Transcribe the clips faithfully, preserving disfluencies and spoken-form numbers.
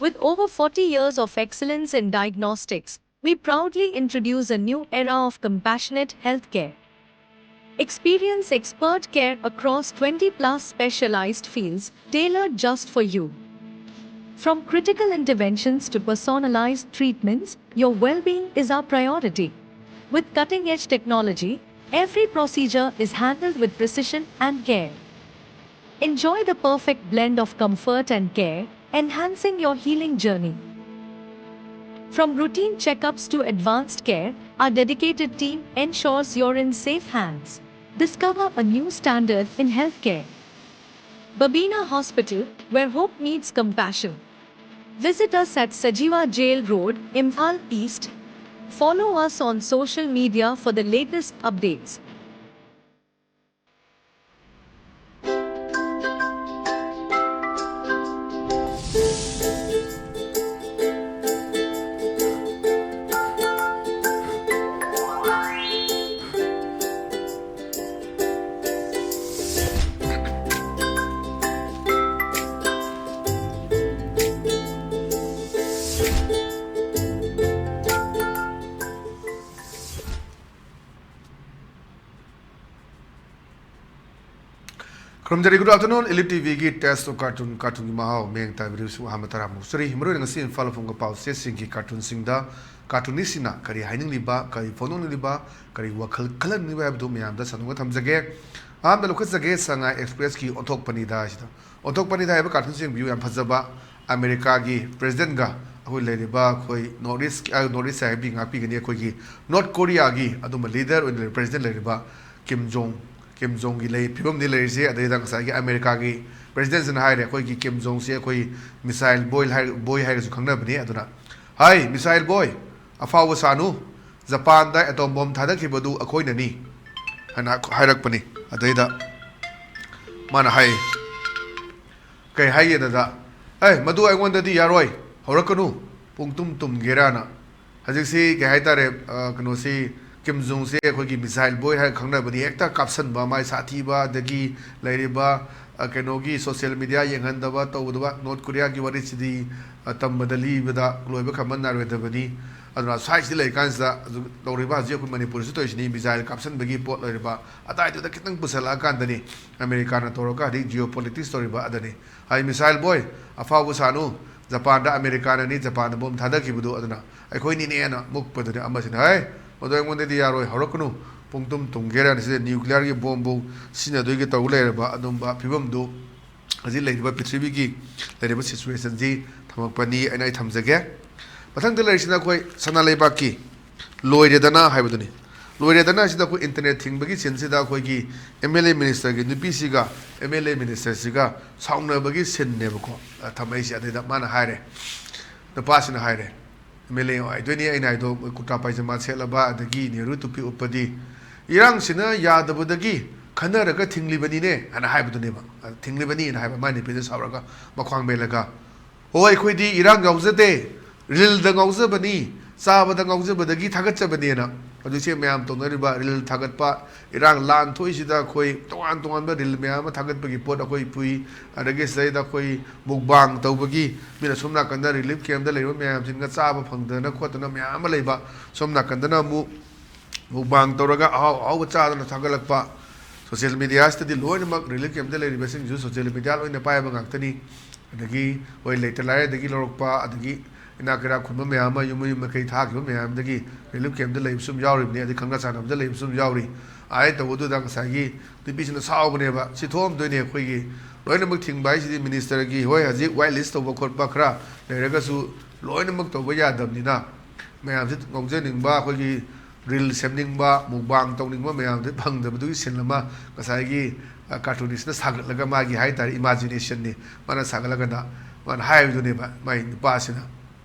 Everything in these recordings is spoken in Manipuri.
With over forty years of excellence in diagnostics, we proudly introduce a new era of compassionate healthcare. Experience expert care across twenty plus specialized fields tailored just for you. From critical interventions to personalized treatments, your well being is our priority. With cutting edge technology, every procedure is handled with precision and care. Enjoy the perfect blend of comfort and care, enhancing your healing journey. From routine checkups to advanced care, our dedicated team ensures you're in safe hands. Discover a new standard in healthcare. Babina Hospital, where hope meets compassion. Visit us at Sajiwa Jail Road, Imphal East. Follow us on social media for the latest updates. ꯈꯨꯔꯨꯝꯖꯔꯤ, good afternoon, Elite T ꯚꯤꯒꯤ Taste of Cartoon, ꯀꯥꯔꯇꯨꯟꯒꯤ ꯃꯍꯥꯎ ꯃꯤꯠꯌꯦꯡ ꯇꯥꯕꯤꯔꯤꯕꯁꯤꯡꯕꯨ ꯑꯍꯥꯟꯕ ꯇꯔꯥꯝꯅ ꯑꯣꯛꯆꯔꯤ꯫ ꯃꯔꯨꯑꯣꯏꯅ ꯉꯁꯤ ꯏꯝꯐꯥꯜ ꯐꯣꯡꯕ ꯄꯥꯎꯆꯦꯁꯤꯡꯒꯤ ꯀꯥꯔꯇꯨꯟꯁꯤꯡꯗ ꯀꯥꯔꯇꯨꯅꯤꯁꯁꯤꯡꯅ ꯀꯔꯤ ꯍꯥꯏꯅꯤꯡꯂꯤꯕ, ꯀꯔꯤ ꯐꯣꯡꯗꯣꯛꯅꯤꯡꯂꯤꯕ, ꯀꯔꯤ ꯋꯥꯈꯜ ꯈꯜꯍꯟꯅꯤꯡꯂꯤꯕ ꯍꯥꯏꯕꯗꯨ ꯃꯌꯥꯝꯗ ꯁꯟꯗꯣꯛꯅ ꯊꯝꯖꯒꯦ꯫ ꯑꯍꯥꯟꯕꯗ ꯂꯧꯈꯠꯆꯒꯦ ꯁꯉꯥꯏ ꯑꯦꯛꯁꯄ꯭ꯔꯦꯁꯀꯤ ꯑꯣꯟꯊꯣꯛꯄꯅꯤꯗ ꯍꯥꯏꯁꯤꯗ꯫ ꯑꯣꯟꯊꯣꯛꯄꯅꯤꯗ ꯍꯥꯏꯕ ꯀꯥꯔꯇꯨꯟꯁꯤ ꯌꯦꯡꯕꯤꯌꯨ, ꯌꯥꯝ ꯐꯖꯕ꯫ ꯑꯃꯦꯔꯤꯀꯥꯒꯤ ꯄ꯭ꯔꯦꯁꯤꯗꯦꯟꯠꯒ ꯑꯩꯈꯣꯏ ꯂꯩꯔꯤꯕ ꯑꯩꯈꯣꯏ ꯅꯣꯔꯠ ꯏꯁ, ꯅꯣꯔꯠ ꯏꯁ ꯍꯥꯏꯕꯗꯤ ꯉꯥꯛꯄꯤꯒꯅꯤ, ꯑꯩꯈꯣꯏꯒꯤ ꯅꯣꯔꯠ ꯀꯣꯔꯤꯌꯥꯒꯤ ꯑꯗꯨꯝꯕ ꯂꯤꯗꯔ ꯑꯣꯏꯅ ꯂꯩꯔꯤꯕ ꯄ꯭ꯔꯦꯁꯤꯗꯦꯟꯠ ꯂꯩꯔꯤꯕ ꯀꯤꯝ ꯖꯣꯡ, ꯀꯤꯝ ꯖꯣꯡꯒꯤ ꯂꯩ ꯐꯤꯕꯝꯅꯤ ꯂꯩꯔꯤꯁꯦ꯫ ꯑꯗꯩꯗ ꯉꯁꯥꯏꯒꯤ ꯑꯃꯦꯔꯤꯀꯥꯒꯤ ꯄ꯭ꯔꯦꯁꯤꯗꯦꯟꯠꯁꯤꯅ ꯍꯥꯏꯔꯦ, ꯑꯩꯈꯣꯏꯒꯤ ꯀꯤꯝ ꯖꯣꯡꯁꯦ ꯑꯩꯈꯣꯏ ꯃꯤꯁꯥꯏꯜ ꯕꯣꯏ ꯍꯥꯏ-, ꯕꯣꯏ ꯍꯥꯏꯔꯒꯁꯨ ꯈꯪꯅꯕꯅꯤ꯫ ꯑꯗꯨꯅ, "ꯍꯥꯏ ꯃꯤꯁꯥꯏꯜ ꯕꯣꯏ, ꯑꯐꯥꯎꯕ ꯁꯥꯅꯨ, ꯖꯄꯥꯟꯗ ꯑꯦꯇꯣꯝ ꯕꯣꯝ ꯊꯥꯗꯈꯤꯕꯗꯨ ꯑꯩꯈꯣꯏꯅꯅꯤ" ꯍꯥꯏꯅ ꯍꯥꯏꯔꯛꯄꯅꯤ꯫ ꯑꯗꯩꯗ ꯃꯥꯅ ꯍꯥꯏ, ꯀꯩ ꯍꯥꯏꯒꯦꯗꯗ, "ꯑꯦ, ꯃꯗꯨ ꯑꯩꯉꯣꯟꯗꯗꯤ ꯌꯥꯔꯣꯏ, ꯍꯧꯔꯛꯀꯅꯨ, ꯄꯨꯡ ꯇꯨꯝ ꯇꯨꯝꯒꯦꯔꯥꯅ"꯫ ꯍꯧꯖꯤꯛꯁꯤ ꯀꯩ ꯍꯥꯏꯇꯥꯔꯦ, ꯑ, ꯀꯩꯅꯣꯁꯤ, ꯀꯤꯝ ꯖꯣꯡꯁꯦ ꯑꯩꯈꯣꯏꯒꯤ ꯃꯤꯁꯥꯏꯜ ꯕꯣꯏ ꯍꯥꯏꯔꯒ ꯈꯪꯅꯕꯅꯤ꯫ ꯍꯦꯛꯇ ꯀꯥꯞꯁꯟꯕ, ꯃꯥꯏ ꯁꯥꯊꯤꯕ, ꯑꯗꯒꯤ ꯂꯩꯔꯤꯕ, ꯑ, ꯀꯩꯅꯣꯒꯤ social media ꯌꯦꯡꯍꯟꯗꯕ ꯇꯧꯗꯕ, North Korea ꯒꯤ ꯋꯥꯔꯤꯁꯤꯗꯤ, ꯑ, ꯇꯝꯕꯗ ꯂꯤꯕꯗ ꯂꯣꯏꯕ ꯈꯝꯕ ꯅꯥꯏꯔꯣꯏꯗꯕꯅꯤ꯫ ꯑꯗꯨꯅ ꯁ꯭ꯋꯥꯏꯁꯤꯗ ꯂꯩꯔꯤꯀꯥꯟꯁꯤꯗ ꯍꯧꯖꯤꯛ ꯇꯧꯔꯤꯕ, ꯍꯧꯖꯤꯛ ꯑꯩꯈꯣꯏ ꯃꯅꯤꯄꯨꯔꯁꯨ ꯇꯧꯔꯤꯁꯤꯅꯤ, missile ꯀꯥꯞꯁꯤꯟꯕꯒꯤ ꯄꯣꯠ ꯂꯩꯔꯤꯕ ꯑꯗꯥꯏꯗꯨꯗ ꯈꯤꯇꯪ ꯄꯨꯁꯜꯂꯛꯑꯀꯥꯟꯗꯅꯤ ꯑꯃꯦꯔꯤꯀꯥꯅ ꯇꯧꯔꯒ ꯍꯧꯖꯤꯛ geopolitics ꯇꯧꯔꯤꯕ ꯑꯗꯅꯤ꯫ ꯍꯥꯏ, missile boy, ꯑꯐꯥꯎꯕ ꯁꯥꯅꯨ, ꯖꯄꯥꯟꯗ ꯑꯃꯦꯔꯤꯀꯥꯅꯅꯤ ꯖꯄꯥꯟꯗ ꯕꯣꯝ ꯊꯥꯗꯈꯤꯕꯗꯨ, ꯑꯗꯨꯅ ꯑꯩꯈꯣꯏꯅꯤꯅꯦꯅ ꯃꯨꯛꯄꯗꯨꯅꯤ꯫ ꯑꯃꯁꯤꯅ, "ꯍꯩ, ꯃꯗꯨ ꯑꯩꯉꯣꯟꯗꯗꯤ ꯌꯥꯔꯣꯏ, ꯍꯧꯔꯛꯀꯅꯨ, ꯄꯨꯡ ꯇꯨꯝ ꯇꯨꯝꯒꯦꯔꯥꯅ ꯁꯤꯗ nuclear ꯒꯤ ꯕꯣꯝꯕꯨ ꯁꯤꯖꯤꯟꯅꯗꯣꯏꯒꯤ ꯇꯧ ꯂꯩꯔꯕ ꯑꯗꯨꯝꯕ ꯐꯤꯕꯝꯗꯨ ꯍꯧꯖꯤꯛ ꯂꯩꯔꯤꯕ ꯄ꯭ꯔꯤꯊꯤꯕꯤꯒꯤ ꯂꯩꯔꯤꯕ situation ꯁꯤ ꯊꯝꯃꯛꯄꯅꯤ" ꯍꯥꯏꯅ ꯑꯩ ꯊꯝꯖꯒꯦ꯫ ꯃꯊꯪꯗ ꯂꯩꯔꯤꯁꯤꯅ ꯑꯩꯈꯣꯏ ꯁꯅꯥ ꯂꯩꯕꯥꯛꯀꯤ ꯂꯣꯏꯔꯦꯗꯅ ꯍꯥꯏꯕꯗꯨꯅꯤ꯫ ꯂꯣꯏꯔꯦꯗꯅ ꯑꯁꯤꯗ ꯑꯩꯈꯣꯏ internet ꯊꯤꯡꯕꯒꯤ scene ꯁꯤꯗ ꯑꯩꯈꯣꯏꯒꯤ MLA minister ꯒꯤ ꯅꯨꯄꯤꯁꯤꯒ MLA minister ꯁꯤꯒ ꯁꯥꯎꯅꯕꯒꯤ scene ꯅꯦꯕꯀꯣ, ꯑ, ꯊꯝꯃꯛꯏꯁꯦ꯫ ꯑꯗꯩꯗ ꯃꯥꯅ ꯍꯥꯏꯔꯦ, ꯅꯨꯄꯥꯁꯤꯅ ꯍꯥꯏꯔꯦ, MLA ꯑꯣꯏꯗꯣꯏꯅꯤ ꯑꯩꯅ ꯍꯥꯏꯗꯣ, ꯃꯣꯏ ꯀꯨꯔꯇꯥ ꯄꯥꯏꯖꯃꯥ ꯁꯦꯠꯂꯕ, ꯑꯗꯒꯤ ꯅꯦꯍꯔꯨ ꯇꯨꯄꯤ ꯎꯞꯄꯗꯤ, "ꯏꯔꯥꯡꯁꯤꯅ ꯌꯥꯗꯕꯗꯒꯤ ꯈꯟꯅꯔꯒ ꯊꯤꯡꯂꯤꯕꯅꯤꯅꯦ" ꯍꯥꯏꯅ ꯍꯥꯏꯕꯗꯨꯅꯦꯕ꯫ ꯑ, ꯊꯤꯡꯂꯤꯕꯅꯤꯅ ꯍꯥꯏꯕ, ꯃꯥꯏ ꯅꯨꯄꯤꯗ ꯁꯥꯎꯔꯒ ꯃꯈ꯭ꯋꯥꯡ ꯃꯦꯜꯂꯒ, "ꯑꯣ, ꯑꯩꯈꯣꯏꯗꯤ ꯏꯔꯥꯡ ꯌꯥꯎꯖꯗꯦ, ꯔꯤꯜꯗ ꯉꯥꯎꯖꯕꯅꯤ, ꯆꯥꯕꯗ ꯉꯥꯎꯖꯕꯗꯒꯤ ꯊꯥꯒꯠꯆꯕꯅꯦꯅ" ꯍꯧꯖꯤꯛꯁꯦ ꯃꯌꯥꯝ ꯇꯧꯅꯔꯤꯕ ꯔꯤꯜ ꯊꯥꯒꯠꯄ, ꯏꯔꯥꯡ ꯂꯥꯟ ꯊꯣꯛꯏꯁꯤꯗ ꯑꯩꯈꯣꯏ ꯇꯣꯉꯥꯟ ꯇꯣꯉꯥꯟꯕ ꯔꯤꯜ ꯃꯌꯥꯝ ꯑꯃ ꯊꯥꯒꯠꯄꯒꯤ ꯄꯣꯠ ꯑꯩꯈꯣꯏ ꯄꯨꯏ꯫ ꯑꯗꯒꯤ ꯁꯤꯗꯩꯗ ꯑꯩꯈꯣꯏ ꯃꯨꯛꯕꯥꯡ ꯇꯧꯕꯒꯤ, ꯃꯤꯅ ꯁꯣꯝ ꯅꯥꯀꯟꯗ relief camp ꯇ ꯂꯩꯔꯤꯕ ꯃꯌꯥꯝꯁꯤꯡꯒ ꯆꯥꯕ ꯐꯪꯗꯅ ꯈꯣꯠꯇꯅ ꯃꯌꯥꯝ ꯑꯃ ꯂꯩꯕ, ꯁꯣꯝ ꯅꯥꯀꯟꯗꯅ ꯑꯃꯨꯛ ꯃꯨꯛꯕꯥꯡ ꯇꯧꯔꯒ ꯑꯍꯥꯎ ꯑꯍꯥꯎꯕ ꯆꯥꯗꯅ ꯊꯥꯒꯠꯂꯛꯄ꯫ Social media ꯁꯤꯗꯗꯤ ꯂꯣꯏꯅꯃꯛ relief camp ꯇ ꯂꯩꯔꯤꯕꯁꯤꯡꯁꯨ social media ꯂꯣꯏꯅ ꯄꯥꯏꯕ ꯉꯥꯛꯇꯅꯤ꯫ ꯑꯗꯒꯤ ꯍꯣꯏ, ꯂꯩꯇ ꯂꯥꯏꯔꯗꯒꯤ ꯂꯧꯔꯛꯄ, ꯑꯗꯒꯤ ꯏꯅꯥꯛ ꯀꯩꯔꯥꯛ ꯈꯨꯟꯕ ꯃꯌꯥꯝ ꯑꯃ, ꯌꯨꯝ ꯃꯌꯨꯝ ꯃꯀꯩ ꯊꯥꯈꯤꯕ ꯃꯌꯥꯝꯗꯒꯤ relief camp ꯇ ꯂꯩꯕꯁꯨ ꯑꯗꯨꯝ ꯌꯥꯎꯔꯤꯕꯅꯤ, ꯑꯗꯩ ꯈꯪꯅ ꯆꯥꯟꯅꯕꯗ ꯂꯩꯕꯁꯨ ꯑꯗꯨꯝ ꯌꯥꯎꯔꯤ꯫ ꯑꯥꯏ ꯇꯧꯕꯗꯨꯗ ꯉꯁꯥꯏꯒꯤ ꯅꯨꯄꯤꯁꯤꯅ ꯁꯥꯎꯕꯅꯦꯕ, "ꯁꯤ ꯊꯣꯛꯑꯝꯗꯣꯏꯅꯦ ꯑꯩꯈꯣꯏꯒꯤ ꯂꯣꯏꯅꯃꯛ ꯊꯤꯡꯕ ꯍꯥꯏꯁꯤꯗꯤ minister ꯒꯤ, ꯍꯣꯏ, ꯍꯧꯖꯤꯛ white list ꯇꯧꯕ ꯈꯣꯠꯄ ꯈꯔ ꯂꯩꯔꯒꯁꯨ ꯂꯣꯏꯅꯃꯛ ꯇꯧꯕ ꯌꯥꯗꯕꯅꯤꯅ, ꯃꯌꯥꯝꯁꯤ ꯉꯥꯎꯖꯅꯤꯡꯕ, ꯑꯩꯈꯣꯏꯒꯤ ꯔꯤꯜ ꯁꯦꯝꯅꯤꯡꯕ, ꯃꯨꯛꯕꯥꯡ ꯇꯧꯅꯤꯡꯕ ꯃꯌꯥꯝꯗꯨ ꯐꯪꯗꯕꯗꯨꯒꯤ scene ꯑꯃ ꯉꯁꯥꯏꯒꯤ, ꯑ, cartoonist ꯅ ꯁꯥꯒꯠꯂꯒ ꯃꯥꯒꯤ ꯍꯥꯏꯇꯥꯔꯦ, imagination ꯅꯤ ꯃꯥꯅ ꯁꯥꯒꯠꯂꯒꯅ ꯃꯥꯅ ꯍꯥꯏꯕꯗꯨꯅꯦꯕ ꯃꯥꯏ ꯅꯨꯄꯥꯁꯤꯅ꯫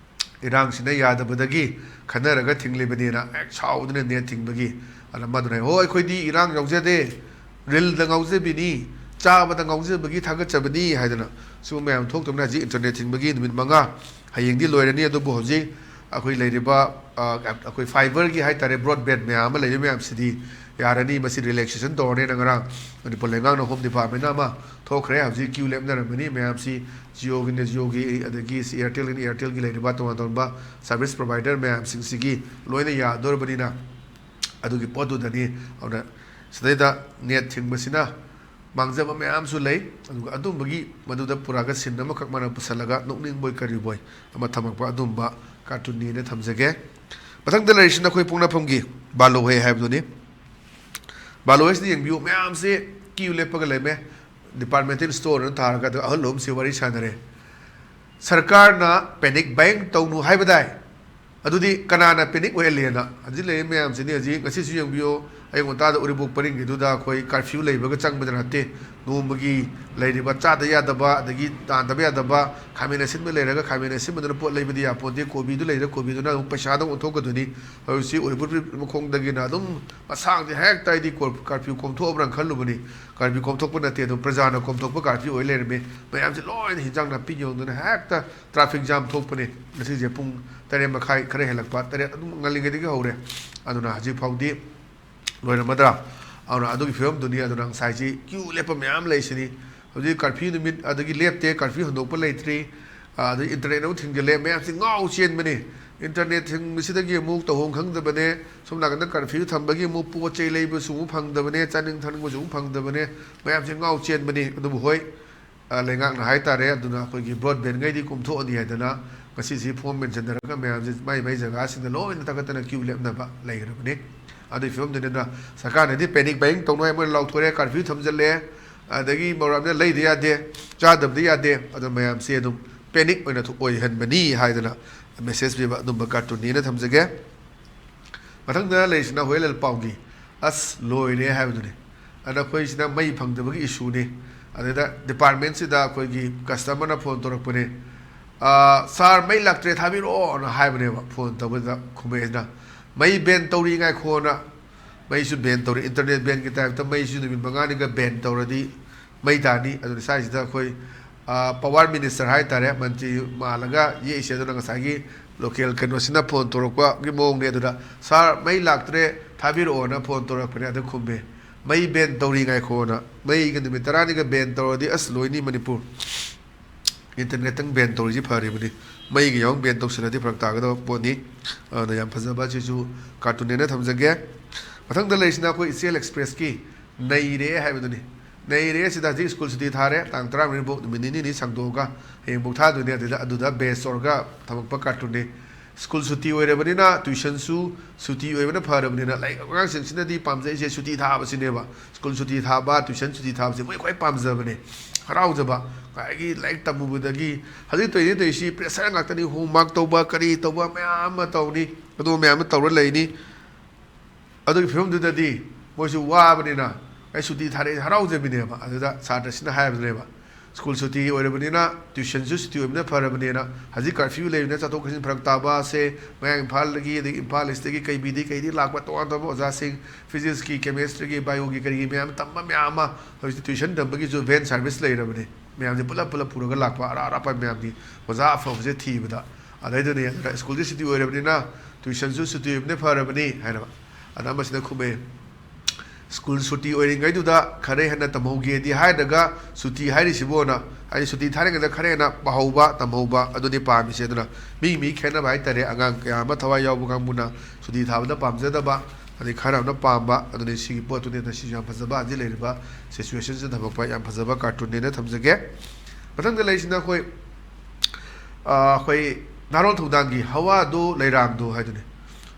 ꯏꯔꯥꯡꯁꯤꯅ ꯌꯥꯗꯕꯗꯒꯤ ꯈꯟꯅꯔꯒ ꯊꯤꯡꯂꯤꯕꯅꯦꯅ ꯍꯦꯛ ꯁꯥꯎꯗꯅ net ꯊꯤꯡꯕꯒꯤ꯫ ꯑꯗ ꯃꯗꯨꯅ, "ꯍꯣ, ꯑꯩꯈꯣꯏꯗꯤ ꯏꯔꯥꯡ ꯌꯥꯎꯖꯗꯦ, ꯔꯤꯜꯗ ꯉꯥꯎꯖꯕꯤꯅꯤ, ꯆꯥꯕꯗ ꯉꯥꯎꯖꯕꯒꯤ ꯊꯥꯒꯠꯆꯕꯅꯤ" ꯍꯥꯏꯗꯅ ꯁꯤꯒꯨꯝꯕ ꯃꯌꯥꯝ ꯊꯣꯛꯇꯕꯅ ꯍꯧꯖꯤꯛ internet ꯊꯤꯡꯕꯒꯤ ꯅꯨꯃꯤꯠ ꯃꯉꯥ, ꯍꯌꯦꯡꯗꯤ ꯂꯣꯏꯔꯅꯤ꯫ ꯑꯗꯨꯕꯨ ꯍꯧꯖꯤꯛ ꯑꯩꯈꯣꯏ ꯂꯩꯔꯤꯕ, ꯑ, ꯑꯩꯈꯣꯏ fibre ꯒꯤ ꯍꯥꯏꯇꯥꯔꯦ, broadband ꯃꯌꯥꯝ ꯑꯃ ꯂꯩꯔꯤꯕ ꯃꯌꯥꯝꯁꯤꯗꯤ ꯌꯥꯔꯅꯤ꯫ ꯃꯁꯤ ꯔꯤꯂꯦꯛꯁꯦꯁꯟ ꯇꯧꯔꯅꯤꯅ ꯉꯔꯥꯡ ꯃꯅꯤꯄꯨꯔ ꯂꯩꯉꯥꯛꯅ ꯍꯣꯝ ꯗꯤꯄꯥꯔꯠꯃꯦꯟꯅ ꯑꯃ ꯊꯣꯛꯈ꯭ꯔꯦ꯫ ꯍꯧꯖꯤꯛ ꯀ꯭ꯌꯨ ꯂꯦꯞꯅꯔꯝꯃꯅꯤ ꯃꯌꯥꯝꯁꯤ꯫ ꯖꯤꯑꯣꯒꯤꯅ ꯖꯤꯑꯣꯒꯤ, ꯑꯗꯒꯤ ꯁꯤ ꯑꯦꯌꯥꯔꯇꯦꯜꯒꯤꯅ ꯑꯦꯌꯥꯔꯇꯦꯜꯒꯤ ꯂꯩꯔꯤꯕ ꯇꯣꯉꯥꯟ ꯇꯣꯉꯥꯟꯕ ꯁꯥꯔꯚꯤꯁ ꯄ꯭ꯔꯣꯚꯥꯏꯗꯔ ꯃꯌꯥꯝꯁꯤꯡꯁꯤꯒꯤ ꯂꯣꯏꯅ ꯌꯥꯗꯣꯔꯕꯅꯤꯅ, ꯑꯗꯨꯒꯤ ꯄꯣꯠꯇꯨꯗꯅꯤ꯫ ꯑꯗꯨꯅ ꯁꯤꯗꯩꯗ ꯅꯦꯠ ꯊꯤꯡꯕꯁꯤꯅ ꯃꯥꯡꯖꯕ ꯃꯌꯥꯝꯁꯨ ꯂꯩ꯫ ꯑꯗꯨꯒ ꯑꯗꯨꯝꯕꯒꯤ ꯃꯗꯨꯗ ꯄꯨꯔꯛꯑꯒ ꯁꯤꯟ ꯑꯃꯈꯛ ꯃꯥꯅ ꯄꯨꯁꯜꯂꯒ ꯅꯣꯛꯅꯤꯡꯕꯣꯏ ꯀꯔꯤꯕꯣꯏ ꯑꯃ ꯊꯝꯃꯛꯄ ꯑꯗꯨꯝꯕ ꯀꯥꯔꯇꯨꯟꯅꯤꯅ ꯊꯝꯖꯒꯦ꯫ ꯃꯊꯪꯗ ꯂꯩꯔꯤꯁꯤꯅ ꯑꯩꯈꯣꯏ ꯄꯣꯛꯅꯐꯝꯒꯤ ꯕꯥꯂꯣꯍꯦ ꯍꯥꯏꯕꯗꯨꯅꯤ꯫ ꯕꯥꯂꯣꯍꯦꯁꯤꯗ ꯌꯦꯡꯕꯤꯌꯨ, ꯃꯌꯥꯝꯁꯦ ꯀ꯭ꯌꯨ ꯂꯦꯞꯄꯒ ꯂꯩꯔꯝꯃꯦ꯫ ꯗꯤꯄꯥꯔꯠꯃꯦꯟꯇꯦꯜ ꯁ꯭ꯇꯣꯔꯅ ꯊꯥꯔꯒ ꯑꯗꯨꯒ ꯑꯍꯜ ꯑꯍꯨꯝꯁꯦ ꯋꯥꯔꯤ ꯁꯥꯟꯅꯔꯦ꯫ ꯁꯔꯀꯥꯔꯅ ꯄꯦꯅꯤꯛ ꯕꯥꯏꯌꯤꯡ ꯇꯧꯅꯨ ꯍꯥꯏꯕꯗꯥꯏ? ꯑꯗꯨꯗꯤ ꯀꯅꯥꯅ ꯄꯦꯅꯤꯛ ꯑꯣꯏꯍꯜꯂꯦꯅ? ꯍꯧꯖꯤꯛ ꯂꯩꯔꯤꯕ ꯃꯌꯥꯝꯁꯤꯅꯤ꯫ ꯍꯧꯖꯤꯛ ꯉꯁꯤꯁꯨ ꯌꯦꯡꯕꯤꯌꯨ, ꯑꯌꯨꯛ ꯉꯟꯇꯥꯗ ꯎꯔꯤꯄꯣꯛ ꯄꯔꯤꯡꯒꯤꯗꯨꯗ ꯑꯩꯈꯣꯏ ꯀꯔꯐ꯭ꯌꯨ ꯂꯩꯕꯒ ꯆꯪꯕꯗ ꯅꯠꯇꯦ, ꯅꯣꯡꯃꯒꯤ ꯂꯩꯔꯤꯕ ꯆꯥꯗ ꯌꯥꯗꯕ, ꯑꯗꯒꯤ ꯇꯥꯟꯗꯕ ꯌꯥꯗꯕ, ꯈꯥꯃꯦꯟ ꯑꯁꯤꯟꯕ ꯂꯩꯔꯒ ꯈꯥꯃꯦꯟ ꯑꯁꯤꯟꯕꯗꯨꯅ ꯄꯣꯠ ꯂꯩꯕꯗꯤ ꯌꯥꯄꯣꯟꯇꯦ, ꯀꯣꯕꯤꯗꯨ ꯂꯩꯔꯒ ꯀꯣꯕꯤꯗꯨꯅ ꯑꯃꯨꯛ ꯄꯩꯁꯥꯗ ꯑꯣꯟꯊꯣꯛꯀꯗꯣꯏꯅꯤ꯫ ꯍꯧꯖꯤꯛꯁꯤ ꯎꯔꯤꯄꯣꯛ ꯃꯈꯣꯡꯗꯒꯤꯅ ꯑꯗꯨꯝ ꯃꯁꯥꯡꯗꯤ ꯍꯦꯛꯇ ꯑꯩꯗꯤ ꯀꯣ-, ꯀꯔꯐ꯭ꯌꯨ ꯀꯣꯝꯊꯣꯛꯑꯕ꯭ꯔꯥ ꯈꯜꯂꯨꯕꯅꯤ꯫ ꯀꯔꯐ꯭ꯌꯨ ꯀꯣꯝꯊꯣꯛꯄ ꯅꯠꯇꯦ, ꯑꯗꯨꯝ ꯄ꯭ꯔꯖꯥꯅ ꯀꯣꯝꯊꯣꯛꯄ ꯀꯔꯐ꯭ꯌꯨ ꯑꯣꯏ ꯂꯩꯔꯝꯃꯤ꯫ ꯃꯌꯥꯝꯁꯦ ꯂꯣꯏꯅ ꯍꯤꯟꯖꯥꯡ ꯅꯥꯄꯤ ꯌꯣꯟꯗꯨꯅ ꯍꯦꯛꯇ ꯇ꯭ꯔꯥꯐꯤꯛ ꯖꯥꯝ ꯊꯣꯛꯄꯅꯦ꯫ ꯉꯁꯤꯁꯦ ꯄꯨꯡ ꯇꯔꯦꯠ ꯃꯈꯥꯏ ꯈꯔ ꯍꯦꯜꯂꯛꯄ, ꯇꯔꯦꯠ ꯑꯗꯨꯝ ꯉꯜꯂꯤꯉꯩꯗꯒꯤ ꯍꯧꯔꯦ꯫ ꯑꯗꯨꯅ ꯍꯧꯖꯤꯛ ꯐꯥꯎꯗꯤ ꯂꯣꯏꯔꯝꯃꯗ꯭ꯔꯥ? ꯑꯗꯨꯅ ꯑꯗꯨꯒꯤ ꯐꯤꯕꯝꯗꯨꯅꯤ꯫ ꯑꯗꯨꯅ ꯉꯁꯥꯏꯁꯤ ꯀ꯭ꯌꯨ ꯂꯦꯞꯄ ꯃꯌꯥꯝ ꯂꯩꯁꯤꯅꯤ꯫ ꯍꯧꯖꯤꯛ ꯀꯔꯐ꯭ꯌꯨ ꯅꯨꯃꯤꯠ ꯑꯗꯒꯤ ꯂꯦꯞꯇꯦ, ꯀꯔꯐ꯭ꯌꯨ ꯍꯟꯗꯣꯛꯄ ꯂꯩꯇ꯭ꯔꯤ꯫ ꯑꯗꯩ ꯏꯟꯇꯔꯅꯦꯠ ꯑꯃꯨꯛ ꯊꯤꯡꯖꯤꯜꯂꯦ, ꯃꯌꯥꯝꯁꯤ ꯉꯥꯎ ꯆꯦꯟꯕꯅꯤ꯫ ꯏꯟꯇꯔꯅꯦꯠ ꯊꯤꯡꯕꯁꯤꯗꯒꯤ ꯑꯃꯨꯛ ꯇꯧꯐꯝ ꯈꯪꯗꯕꯅꯦ꯫ ꯁꯣꯝ ꯅꯥꯀꯟꯗ ꯀꯔꯐ꯭ꯌꯨ ꯊꯝꯕꯒꯤ ꯑꯃꯨꯛ ꯄꯣꯠ ꯆꯩ ꯂꯩꯕꯁꯨ ꯑꯃꯨꯛ ꯐꯪꯗꯕꯅꯦ, ꯆꯥꯅꯤꯡ ꯊꯛꯅꯤꯡꯕꯁꯨ ꯑꯃꯨꯛ ꯐꯪꯗꯕꯅꯦ꯫ ꯃꯌꯥꯝꯁꯤ ꯉꯥꯎ ꯆꯦꯟꯕꯅꯤ꯫ ꯑꯗꯨꯕꯨ ꯍꯣꯏ, ꯑ, ꯂꯩꯉꯥꯛꯅ ꯍꯥꯏꯇꯥꯔꯦ, ꯑꯗꯨꯅ ꯑꯩꯈꯣꯏꯒꯤ ꯕ꯭ꯔꯣꯗꯕꯦꯟꯒꯩꯗꯤ ꯀꯣꯝꯊꯣꯛꯑꯅꯤ ꯍꯥꯏꯗꯅ ꯉꯁꯤꯁꯤ ꯐꯣꯝ ꯃꯦꯟꯁꯤꯟꯅꯔꯒ ꯃꯌꯥꯝꯁꯦ ꯃꯥꯏ ꯃꯥꯏ ꯖꯒꯥꯁꯤꯡꯗ ꯂꯣꯏꯅ ꯇꯛꯈꯠꯇꯅ ꯀ꯭ꯌꯨ ꯂꯦꯞꯅꯕ ꯂꯩꯈ꯭ꯔꯕꯅꯤ꯫ ꯑꯗꯨꯒꯤ ꯐꯤꯕꯝꯗꯨꯅ ꯁꯔꯀꯥꯔꯅꯗꯤ ꯄꯦꯅꯤꯛ ꯕꯥꯏꯌꯤꯡ ꯇꯧꯅꯨ ꯍꯥꯏ ꯃꯣꯏꯅ ꯂꯥꯎꯊꯣꯔꯛꯑꯦ, ꯀꯔꯐ꯭ꯌꯨ ꯊꯝꯖꯤꯜꯂꯦ, ꯑꯗꯒꯤ ꯃꯔꯨꯞꯅ ꯂꯩꯗ ꯌꯥꯗꯦ, ꯆꯥꯗꯕꯗꯤ ꯌꯥꯗꯦ, ꯑꯗꯨ ꯃꯌꯥꯝꯁꯦ ꯑꯗꯨꯝ ꯄꯦꯅꯤꯛ ꯑꯣꯏꯅ ꯊꯣꯛ-, ꯑꯣꯏꯍꯟꯕꯅꯤ ꯍꯥꯏꯗꯅ ꯃꯦꯁꯦꯖ ꯄꯤꯕ ꯑꯗꯨꯝꯕ ꯀꯥꯔꯇꯨꯟꯅꯤꯅ ꯊꯝꯖꯒꯦ꯫ ꯃꯊꯪꯗ ꯂꯩꯔꯤꯁꯤꯅ ꯍꯨꯌꯦꯟ ꯂꯥꯜꯄꯥꯎꯒꯤ꯫ ꯑꯁ, ꯂꯣꯏꯔꯦ ꯍꯥꯏꯕꯗꯨꯅꯤ꯫ ꯑꯗ ꯑꯩꯈꯣꯏꯁꯤꯅ ꯃꯩ ꯐꯪꯗꯕꯒꯤ ꯏꯁꯨꯅꯤ꯫ ꯑꯗꯩꯗ ꯗꯤꯄꯥꯔꯠꯃꯦꯟꯁꯤꯗ ꯑꯩꯈꯣꯏꯒꯤ ꯀꯁꯇꯃꯔꯅ ꯐꯣꯟ ꯇꯧꯔꯛꯄꯅꯦ, "ꯑꯥ, ꯁꯥꯔ, ꯃꯩ ꯂꯥꯛꯇ꯭ꯔꯦ, ꯊꯥꯕꯤꯔꯛꯑꯣꯅ" ꯍꯥꯏꯕꯅꯦꯕ꯫ ꯐꯣꯟ ꯇꯧꯕꯗ ꯈꯨꯝꯃꯛꯑꯦꯁꯤꯅ, "ꯃꯩ ꯕꯦꯟ ꯇꯧꯔꯤ, ꯉꯥꯏꯈꯣꯅ"꯫ ꯃꯩꯁꯨ ꯕꯦꯟ ꯇꯧꯔꯤ, ꯏꯟꯇꯔꯅꯦꯠ ꯕꯦꯟꯒꯤ ꯇꯥꯏꯞꯇ ꯃꯩꯁꯨ ꯅꯨꯃꯤꯠ ꯃꯉꯥꯅꯤꯒ ꯕꯦꯟ ꯇꯧꯔꯗꯤ ꯃꯩ ꯇꯥꯅꯤ꯫ ꯑꯗꯨꯅ ꯁ꯭ꯋꯥꯏꯁꯤꯗ ꯑꯩꯈꯣꯏ, ꯑ, ꯄꯋꯥꯔ ꯃꯤꯅꯤꯁꯇꯔ ꯍꯥꯏꯇꯥꯔꯦ, ꯃꯟꯇ꯭ꯔꯤ ꯃꯥꯜꯂꯒ ꯌꯦꯛꯏꯁꯦ꯫ ꯑꯗꯨꯅ ꯉꯁꯥꯏꯒꯤ ꯂꯣꯀꯦꯜ ꯀꯩꯅꯣꯁꯤꯅ ꯐꯣꯟ ꯇꯧꯔꯛꯄꯒꯤ ꯃꯑꯣꯡꯅꯦ꯫ ꯑꯗꯨꯗ, "ꯁꯥꯔ, ꯃꯩ ꯂꯥꯛꯇ꯭ꯔꯦ, ꯊꯥꯕꯤꯔꯛꯑꯣꯅ ꯐꯣꯟ ꯇꯧꯔꯛꯄꯅꯦ, ꯑꯗ ꯈꯨꯝꯃꯦ, "ꯃꯩ ꯕꯦꯟ ꯇꯧꯔꯤ, ꯉꯥꯏꯈꯣꯅ꯫ ꯃꯩꯒ ꯅꯨꯃꯤꯠ ꯇꯔꯥꯅꯤꯒ ꯕꯦꯟ ꯇꯧꯔꯗꯤ ꯑꯁ ꯂꯣꯏꯅꯤ ꯃꯅꯤꯄꯨꯔ꯫ ꯏꯟꯇꯔꯅꯦꯠꯇꯪ ꯕꯦꯟ ꯇꯧꯔꯤꯁꯤ ꯐꯔꯤꯕꯅꯤ, ꯃꯩꯒꯤ ꯌꯥꯎ ꯕꯦꯟ ꯇꯧꯁꯤꯜꯂꯗꯤ ꯐꯔꯛ ꯇꯥꯒꯗꯕ ꯄꯣꯠꯅꯤ"꯫ ꯑꯗꯨꯅ ꯌꯥꯝ ꯐꯖꯕ, ꯁꯤꯁꯨ ꯀꯥꯔꯇꯨꯟꯅꯦꯅ ꯊꯝꯖꯒꯦ꯫ ꯃꯊꯪꯗ ꯂꯩꯔꯤꯁꯤꯅ ꯑꯩꯈꯣꯏ ꯏꯆꯦꯜ ꯑꯦꯛꯁꯄ꯭ꯔꯦꯁꯀꯤ "ꯅꯩꯔꯦ" ꯍꯥꯏꯕꯗꯨꯅꯤ꯫ "ꯅꯩꯔꯦ" ꯑꯁꯤꯗ ꯍꯧꯖꯤꯛ ꯁ꯭ꯀꯨꯜ ꯁꯨꯇꯤ ꯊꯥꯔꯦ, ꯇꯥꯡ ꯇꯔꯥꯃꯔꯤꯐꯥꯎ, ꯅꯨꯃꯤꯠ ꯅꯤꯅꯤꯅꯤ ꯁꯥꯡꯗꯣꯛꯑꯒ ꯍꯌꯦꯡꯐꯥꯎ ꯊꯥꯗꯣꯏꯅꯦ꯫ ꯑꯗꯨꯗ, ꯑꯗꯨꯗ ꯕꯦꯁ ꯇꯧꯔꯒ ꯊꯝꯃꯛꯄ ꯀꯥꯔꯇꯨꯟꯅꯤ꯫ ꯁ꯭ꯀꯨꯜ ꯁꯨꯇꯤ ꯑꯣꯏꯔꯕꯅꯤꯅ ꯇ꯭ꯌꯨꯁꯟꯁꯨ ꯁꯨꯇꯤ ꯑꯣꯏꯕꯅ ꯐꯔꯕꯅꯤꯅ, ꯂꯥꯏꯔꯤꯛ, ꯑꯉꯥꯡꯁꯤꯡꯁꯤꯅꯗꯤ ꯄꯥꯝꯖꯩꯁꯦ ꯁꯨꯇꯤ ꯊꯥꯕꯁꯤꯅꯦꯕ꯫ ꯁ꯭ꯀꯨꯜ ꯁꯨꯇꯤ ꯊꯥꯕ, ꯇ꯭ꯌꯨꯁꯟ ꯁꯨꯇꯤ ꯊꯥꯕꯁꯦ ꯃꯣꯏ ꯈ꯭ꯋꯥꯏ ꯄꯥꯝꯖꯕꯅꯦ꯫ ꯍꯔꯥꯎꯖꯕ, ꯉꯁꯥꯏꯒꯤ ꯂꯥꯏꯔꯤꯛ ꯇꯝꯃꯨꯕꯗꯒꯤ ꯍꯧꯖꯤꯛ ꯇꯧꯔꯤꯅꯦ ꯇꯧꯔꯤꯁꯤ ꯄ꯭ꯔꯦꯁꯔ ꯉꯥꯛꯇꯅꯤ, ꯍꯣꯝꯋꯥꯔꯛ ꯇꯧꯕ, ꯀꯔꯤ ꯇꯧꯕ, ꯃꯌꯥꯝ ꯑꯃ ꯇꯧꯅꯤ, ꯑꯗꯨ ꯃꯌꯥꯝ ꯑꯃ ꯇꯧꯔ ꯂꯩꯅꯤ꯫ ꯑꯗꯨꯒꯤ ꯐꯤꯕꯝꯗꯨꯗꯗꯤ ꯃꯣꯏꯁꯨ ꯋꯥꯕꯅꯤꯅ, ꯑꯩ ꯁꯨꯇꯤ ꯊꯥꯔꯛꯑꯦ ꯍꯔꯥꯎꯖꯕꯤꯅꯦꯕ꯫ ꯑꯗꯨꯗ ꯁꯥꯇ꯭ꯔꯁꯤꯅ ꯍꯥꯏꯕꯅꯦꯕ, "ꯁ꯭ꯀꯨꯜ ꯁꯨꯇꯤ ꯑꯣꯏꯔꯕꯅꯤꯅ, ꯇ꯭ꯌꯨꯁꯟꯁꯨ ꯁꯨꯇꯤ ꯑꯣꯏꯕꯅ ꯐꯔꯕꯅꯤꯅ, ꯍꯧꯖꯤꯛ ꯀꯔꯐ꯭ꯌꯨ ꯂꯩꯕꯅꯤꯅ ꯆꯠꯊꯣꯛ ꯆꯠꯁꯤꯟ ꯐꯔꯛ ꯇꯥꯕꯁꯦ, ꯃꯌꯥꯡ ꯏꯝꯐꯥꯜꯗꯒꯤ, ꯑꯗꯒꯤ ꯏꯝꯐꯥꯜ ꯏꯁꯇꯒꯤ, ꯀꯩꯕꯤꯗꯒꯤ, ꯀꯩꯗꯒꯤ ꯂꯥꯛꯄ ꯇꯣꯉꯥꯟ ꯇꯣꯉꯥꯟꯕ ꯑꯣꯖꯥꯁꯤꯡ, ꯐꯤꯖꯤꯛꯁꯀꯤ, ꯀꯦꯃꯦꯁꯇ꯭ꯔꯤꯒꯤ, ꯕꯥꯏꯑꯣꯒꯤ, ꯀꯔꯤꯒꯤ ꯃꯌꯥꯝ ꯇꯝꯕ ꯃꯌꯥꯝ ꯑꯃ ꯍꯧꯖꯤꯛꯇꯤ ꯇ꯭ꯌꯨꯁꯟ ꯇꯝꯕꯒꯤꯁꯨ ꯚꯦꯟ ꯁꯥꯔꯚꯤꯁ ꯂꯩꯔꯕꯅꯤ꯫ ꯃꯌꯥꯝꯁꯦ ꯄꯨꯂꯞ ꯄꯨꯂꯞ ꯄꯨꯔꯒ ꯂꯥꯛꯄ, ꯑꯔꯥꯞ ꯑꯔꯥꯞꯄ ꯃꯌꯥꯝꯒꯤ ꯑꯣꯖꯥ ꯑꯐꯕꯁꯦ ꯊꯤꯕꯗ꯫ ꯑꯗꯩꯗꯨꯅꯤ ꯑꯗꯨꯅ ꯁ꯭ꯀꯨꯜꯗꯤ ꯁꯨꯇꯤ ꯑꯣꯏꯔꯕꯅꯤꯅ, ꯇ꯭ꯌꯨꯁꯟꯁꯨ ꯁꯨꯇꯤ ꯑꯣꯏꯕꯅ ꯐꯔꯕꯅꯤ" ꯍꯥꯏꯅ꯫ ꯑꯗ ꯑꯃꯁꯤꯅ ꯈꯨꯝꯃꯦ, "ꯁ꯭ꯀꯨꯜ ꯁꯨꯇꯤ ꯑꯣꯏꯔꯤꯉꯩꯗꯨꯗ ꯈꯔ ꯍꯦꯟꯅ ꯇꯝꯍꯧꯒꯦꯗꯤ ꯍꯥꯏꯗ꯭ꯔꯒ, ꯁꯨꯇꯤ ꯍꯥꯏꯔꯤꯁꯤꯕꯨꯅ, ꯍꯥꯏꯗꯤ ꯁꯨꯇꯤ ꯊꯥꯔꯤꯉꯩꯗ ꯈꯔ ꯍꯦꯟꯅ ꯄꯥꯍꯧꯕ, ꯇꯝꯍꯧꯕ, ꯑꯗꯨꯅꯤ ꯄꯥꯝꯃꯤꯁꯦ"꯫ ꯑꯗꯨꯅ ꯃꯤ ꯃꯤ ꯈꯦꯠꯅꯕ ꯍꯥꯏꯇꯥꯔꯦ꯫ ꯑꯉꯥꯡ ꯀꯌꯥ ꯑꯃ ꯊꯋꯥꯏ ꯌꯥꯎꯕ ꯀꯥꯡꯕꯨꯅ ꯁꯨꯇꯤ ꯊꯥꯕꯗ ꯄꯥꯝꯖꯗꯕ, ꯑꯗꯩ ꯈꯔ ꯑꯃꯅ ꯄꯥꯝꯕ, ꯑꯗꯨꯅꯤ ꯁꯤꯒꯤ ꯄꯣꯠꯇꯨꯅꯤ꯫ ꯑꯗꯨꯅ ꯁꯤꯁꯨ ꯌꯥꯝ ꯐꯖꯕ, ꯍꯧꯖꯤꯛ ꯂꯩꯔꯤꯕ ꯁꯤꯆꯨꯋꯦꯁꯟꯁꯤꯗ ꯊꯝꯃꯛꯄ ꯌꯥꯝ ꯐꯖꯕ ꯀꯥꯔꯇꯨꯟꯅꯦꯅ ꯊꯝꯖꯒꯦ꯫ ꯃꯊꯪꯗ ꯂꯩꯔꯤꯁꯤꯅ ꯑꯩꯈꯣꯏ, ꯑ, ꯑꯩꯈꯣꯏ ꯅꯍꯥꯔꯣꯜ ꯊꯧꯗꯥꯡꯒꯤ "ꯍꯋꯥꯗꯣ ꯂꯩꯔꯥꯡꯗꯣ" ꯍꯥꯏꯗꯨꯅꯤ꯫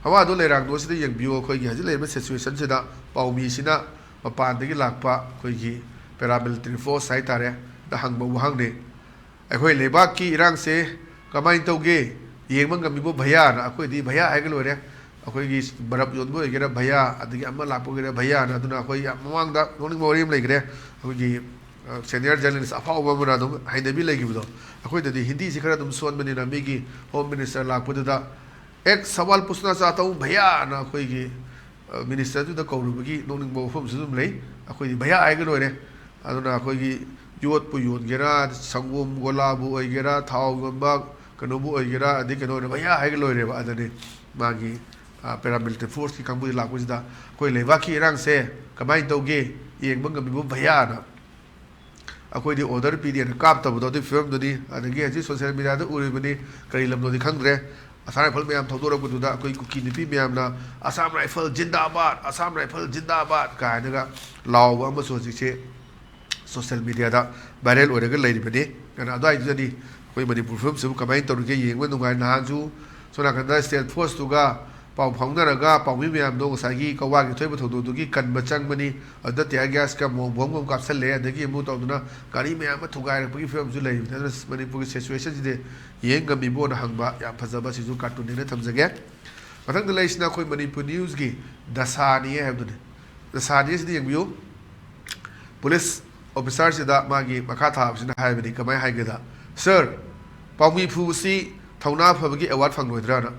"ꯍꯋꯥꯗꯣ ꯂꯩꯔꯥꯡꯗꯣ" ꯑꯁꯤꯗ ꯌꯦꯡꯕꯤꯌꯨ꯫ ꯑꯩꯈꯣꯏꯒꯤ ꯍꯧꯖꯤꯛ ꯂꯩꯔꯤꯕ ꯁꯤꯆꯨꯋꯦꯁꯟꯁꯤꯗ ꯄꯥꯎꯃꯤꯁꯤꯅ ꯃꯄꯥꯟꯗꯒꯤ ꯂꯥꯛꯄ ꯑꯩꯈꯣꯏꯒꯤ ꯄꯦꯔꯥꯃꯤꯂꯤꯇꯔꯤ ꯐꯣꯔꯁ ꯍꯥꯏꯇꯥꯔꯦ, ꯗ ꯍꯪꯕ ꯋꯥꯍꯪꯅꯤ꯫ "ꯑꯩꯈꯣꯏ ꯂꯩꯕꯥꯛꯀꯤ ꯏꯔꯥꯡꯁꯦ ꯀꯃꯥꯏꯅ ꯇꯧꯒꯦ? ꯌꯦꯡꯕ ꯉꯝꯃꯤꯕꯣ ꯚꯩꯌꯥꯅ?" ꯑꯩꯈꯣꯏꯗꯤ ꯚꯩꯌꯥ ꯍꯥꯏꯒ ꯂꯣꯏꯔꯦ꯫ ꯑꯩꯈꯣꯏꯒꯤ ꯕꯔꯞ ꯌꯣꯟꯕ ꯑꯣꯏꯒꯦꯔꯥ ꯚꯩꯌꯥ, ꯑꯗꯒꯤ ꯑꯃ ꯂꯥꯛꯄ ꯑꯣꯏꯒꯦꯔꯥ ꯚꯩꯌꯥꯅ꯫ ꯑꯗꯨꯅ ꯑꯩꯈꯣꯏ ꯌꯥꯝ ꯃꯃꯥꯡꯗ ꯅꯣꯛꯅꯤꯡꯕ ꯋꯥꯔꯤ ꯑꯃ ꯂꯩꯈ꯭ꯔꯦ꯫ ꯑꯩꯈꯣꯏꯒꯤ, ꯑ, ꯁꯦꯅꯤꯌꯔ ꯖꯔꯅꯦꯂꯤꯁ ꯑꯐꯥꯎꯕ ꯑꯃꯅ ꯑꯗꯨꯝ ꯍꯩꯅꯕꯤ ꯂꯩꯈꯤꯕꯗꯣ, ꯑꯩꯈꯣꯏꯗꯗꯤ ꯍꯤꯟꯗꯤꯁꯤ ꯈꯔ ꯑꯗꯨꯝ ꯁꯣꯟꯕꯅꯤꯅ ꯃꯤꯒꯤ ꯍꯣꯝ ꯃꯤꯅꯤꯁꯇꯔ ꯂꯥꯛꯄꯗꯨꯗ "ꯑꯦꯛ ꯁꯋꯥꯜ ꯄꯨꯁꯅꯥ ꯆꯥꯍꯇꯥ ꯍꯨ ꯚꯩꯌꯥꯅ" ꯑꯩꯈꯣꯏꯒꯤ, ꯑ, ꯃꯤꯅꯤꯁꯇꯔꯗꯨꯗ ꯀꯧꯔꯨꯕꯒꯤ ꯅꯣꯛꯅꯤꯡꯕ ꯋꯥꯐꯝꯁꯨ ꯑꯗꯨꯝ ꯂꯩ꯫ ꯑꯩꯈꯣꯏꯗꯤ ꯚꯩꯌꯥ ꯍꯥꯏꯒ ꯂꯣꯏꯔꯦ꯫ ꯑꯗꯨꯅ ꯑꯩꯈꯣꯏꯒꯤ ꯌꯣꯠꯄꯨ ꯌꯣꯟꯒꯦꯔꯥ, ꯁꯪꯒꯣꯝ ꯒꯣꯂꯥꯕꯨ ꯑꯣꯏꯒꯦꯔꯥ, ꯊꯥꯎ ꯌꯣꯟꯕ ꯀꯩꯅꯣꯕꯨ ꯑꯣꯏꯒꯦꯔꯥ, ꯑꯗꯩ ꯀꯩꯅꯣ ꯑꯣꯏꯔ ꯚꯩꯌꯥ ꯍꯥꯏꯒ ꯂꯣꯏꯔꯦꯕ꯫ ꯑꯗꯨꯅꯤ ꯃꯥꯒꯤ ꯄꯦꯔꯥꯃꯤꯂꯤꯇꯔꯤ ꯐꯣꯔꯁꯀꯤ ꯀꯥꯡꯕꯨꯁꯤ ꯂꯥꯛꯄꯁꯤꯗ ꯑꯩꯈꯣꯏ ꯂꯩꯕꯥꯛꯀꯤ ꯏꯔꯥꯡꯁꯦ ꯀꯃꯥꯏꯅ ꯇꯧꯒꯦ, ꯌꯦꯡꯕ ꯉꯝꯃꯤꯕ ꯚꯩꯌꯥꯅ ꯑꯩꯈꯣꯏꯗꯤ ꯑꯣꯔꯗꯔ ꯄꯤꯗꯦꯅ ꯀꯥꯞꯇꯕꯗꯣ ꯑꯗꯨꯒꯤ ꯐꯤꯕꯝꯗꯨꯅꯤ꯫ ꯑꯗꯒꯤ ꯍꯧꯖꯤꯛ ꯁꯣꯁꯤꯌꯦꯜ ꯃꯦꯗꯤꯌꯥꯗ ꯎꯔꯤꯕꯅꯤ, ꯀꯔꯤ ꯂꯝꯅꯣꯗꯤ ꯈꯪꯗ꯭ꯔꯦ, ꯑꯁꯥꯝ ꯔꯥꯏꯐꯜ ꯃꯌꯥꯝ ꯊꯧꯗꯣꯔꯛꯄꯗꯨꯗ ꯑꯩꯈꯣꯏ ꯀꯨꯀꯤ ꯅꯨꯄꯤ ꯃꯌꯥꯝꯅ "ꯑꯁꯥꯝ ꯔꯥꯏꯐꯜ ꯖꯤꯟꯗꯥꯕꯥꯗ, ꯑꯁꯥꯝ ꯔꯥꯏꯐꯜ ꯖꯤꯟꯗꯥꯕꯥꯗ" ꯀꯥꯏꯅꯒ ꯂꯥꯎꯕ ꯑꯃꯁꯨ ꯍꯧꯖꯤꯛꯁꯦ ꯁꯣꯁꯤꯌꯦꯜ ꯃꯦꯗꯤꯌꯥꯗ ꯚꯥꯏꯔꯦꯜ ꯑꯣꯏꯔꯒ ꯂꯩꯔꯤꯕꯅꯤ꯫ ꯑꯗꯨꯅ ꯑꯗꯨꯋꯥꯏꯗꯨꯗꯅꯤ ꯑꯩꯈꯣꯏ ꯃꯅꯤꯄꯨꯔ ꯐꯤꯕꯝꯁꯤꯕꯨ ꯀꯃꯥꯏꯅ ꯇꯧꯔꯤꯒꯦ ꯌꯦꯡꯕ ꯅꯨꯡꯉꯥꯏ꯫ ꯅꯍꯥꯟꯁꯨ ꯁꯣꯝ ꯅꯥꯀꯟꯗ ꯁ꯭ꯇꯦꯠ ꯐꯣꯔꯁꯇꯨꯒ ꯄꯥꯎ ꯐꯥꯎꯅꯔꯒ ꯄꯥꯎꯃꯤ ꯃꯌꯥꯝꯗꯣ ꯉꯁꯥꯏꯒꯤ ꯀꯋꯥꯒꯤ ꯊꯣꯛꯏꯕ ꯊꯧꯗꯣꯛꯇꯨꯒꯤ ꯀꯟꯕ ꯆꯪꯕꯅꯤ꯫ ꯑꯗꯨꯗ ꯇꯤꯌꯥꯔ ꯒ꯭ꯌꯥꯁꯀ ꯃꯣꯝ ꯕꯣꯝꯒ ꯑꯃꯨꯛ ꯀꯥꯞꯁꯜꯂꯦ, ꯑꯗꯒꯤ ꯑꯃꯨꯛ ꯇꯧꯗꯅ ꯒꯥꯔꯤ ꯃꯌꯥꯝ ꯑꯃ ꯊꯨꯒꯥꯏꯔꯛꯄꯒꯤ ꯐꯤꯕꯝꯁꯨ ꯂꯩꯔꯤꯕꯅꯤ꯫ ꯑꯗꯨꯅ ꯃꯅꯤꯄꯨꯔꯒꯤ ꯁꯤꯆꯨꯋꯦꯁꯟꯁꯤꯗꯤ ꯌꯦꯡ ꯉꯝꯃꯤꯕꯣꯅ ꯍꯪꯕ ꯌꯥꯝ ꯐꯖꯕ, ꯁꯤꯁꯨ ꯀꯥꯔꯇꯨꯟꯅꯦꯅ ꯊꯝꯖꯒꯦ꯫ ꯃꯊꯪꯗ ꯂꯩꯔꯤꯁꯤꯅ ꯑꯩꯈꯣꯏ ꯃꯅꯤꯄꯨꯔ ꯅ꯭ꯌꯨꯁꯀꯤ ꯗꯁꯥꯅꯤ ꯍꯥꯏꯕꯗꯨꯅꯤ꯫ ꯗꯁꯥꯅꯤ ꯑꯁꯤꯗ ꯌꯦꯡꯕꯤꯌꯨ꯫ ꯄꯨꯂꯤꯁ ꯑꯣꯐꯤꯁꯥꯔꯁꯤꯗ ꯃꯥꯒꯤ ꯃꯈꯥ ꯊꯥꯕꯁꯤꯅ ꯍꯥꯏꯕꯅꯤ, ꯀꯃꯥꯏꯅ ꯍꯥꯏꯒꯦꯗ, "ꯁꯥꯔ, ꯄꯥꯎꯃꯤ ꯐꯨꯕꯁꯤ ꯊꯧꯅꯥ ꯐꯕꯒꯤ ꯑꯦꯋꯥꯔꯗ ꯐꯪꯂꯣꯏꯗ꯭ꯔꯥꯅ?"